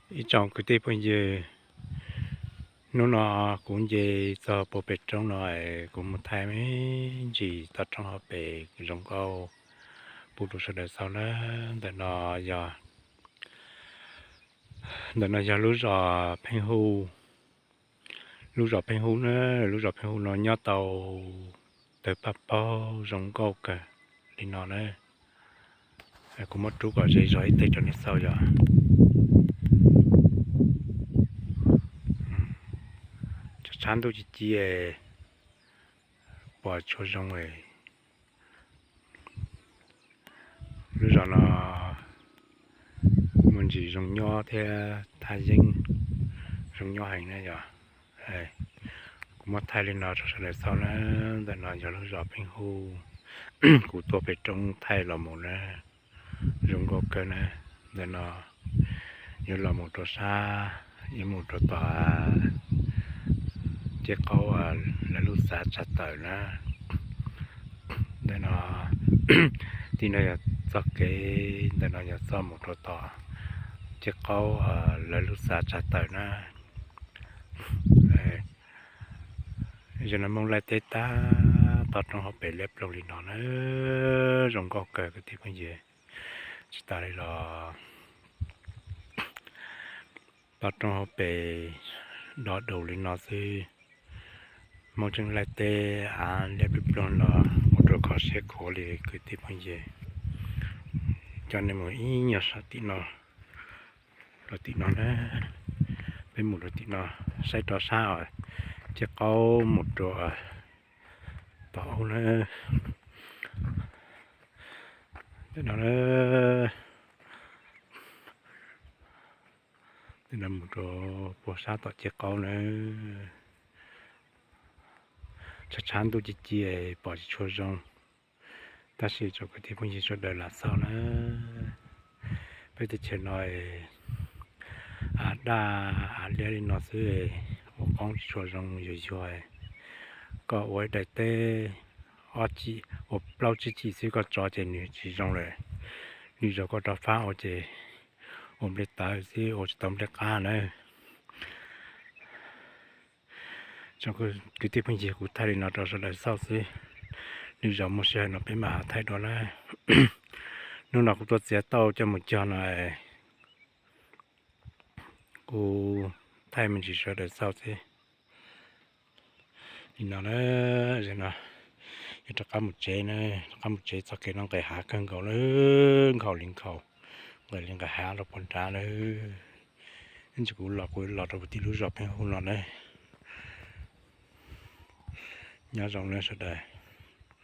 Ib tsoom kwv tij phooj ywg, hnub no kuv nce txog puag pem roob no, kuv mus thaij me ntsis toj roob hauv pes zoo nkauj pub rau sawv daws xauj na. Ntawm no yog, ntawm no yog lub zos Pheej Hu. Lub zos Pheej Hu na, lub zos Pheej Hu no nyob tau tawg paj paug zoo nkauj kawg li no na. Kuv muab rub kom ze zog ib teg rau nej xauj yog. Tshav ntuj ci ci, pom tshua zoo. Lub zos no me ntsis zoo nyob thiab thaj yeeb zoo nyob heev na yog. Kuv muab thaij li no rau sawv daws xauj na. Ntawm no yog lub zos Pheej Hu, kuv tuaj pem roob thaij los mus na, zoo nkauj kawg na. Ntawm no yuav los mus rau sab, yuav mus rau tom Ceg Qaub lawv lub xav Tshav Tawm na. Ntawm no, tim no yog txoj kev, ntawm no yog txoj mus rau tom Ceg Qaub lawv lub xav Tshav Tawm na. Zaum no Hmoob laij teb tag, toj roob hauv pes liab ploog li no na, zoo nkauj kawg kwv tij phooj ywg. Tsis tas li los toj roob hauv pes do daus li no xwb, Hmoob tseem laij teb av liab ploog los mus rau kho siab khuav li kwv tij phooj ywg. Coj nej mus ib nyuag saib tim no, rau tim no na, peb mus rau tim no, saib rov sab os, Ceg Qaub mus rau tom ub na, tim no na. Tim no mus rau puag sab tom Ceg Qaub na. Tshav tshav ntuj ci ci pom tsis tshua zoo, tab sis tsoom kwv tij phooj ywg sawv daws lam xauj na. Peb teb chaws no av daj av liab li no xwb, ua qoob tsis tshua zoo yuag yuag. Koj ua ib daim teb ob cim, ua plaub tsib cim xwb koj tso ces nws tsis zoo lawm. Nws zaum koj rov fab ua ces ua nplej tawv xwb, ua tsis tau nplej qab na. Tsoom kwv tij phooj ywg, kuv thaij li no rau sawv daws xauj xwb, lwm zaus muaj sij hawm no peb mam ho thaij dua na. Hnub no kuv tuaj txiav tauj coj mus cog no, kuv thaij me ntsis sawv daws xauj xwb. Li no na, no yuav rov qab mus tsev na, rov qab mus tsev txoj kev no nqes hav kawg nkaus lawm, nkhaus li nkhaus, nqes li nqes hav rau puag nrad lawm. Ib ntsis kuv los kuv los rau tim lub zos Pheej Hu no na. Nyob zoo na sawv daws.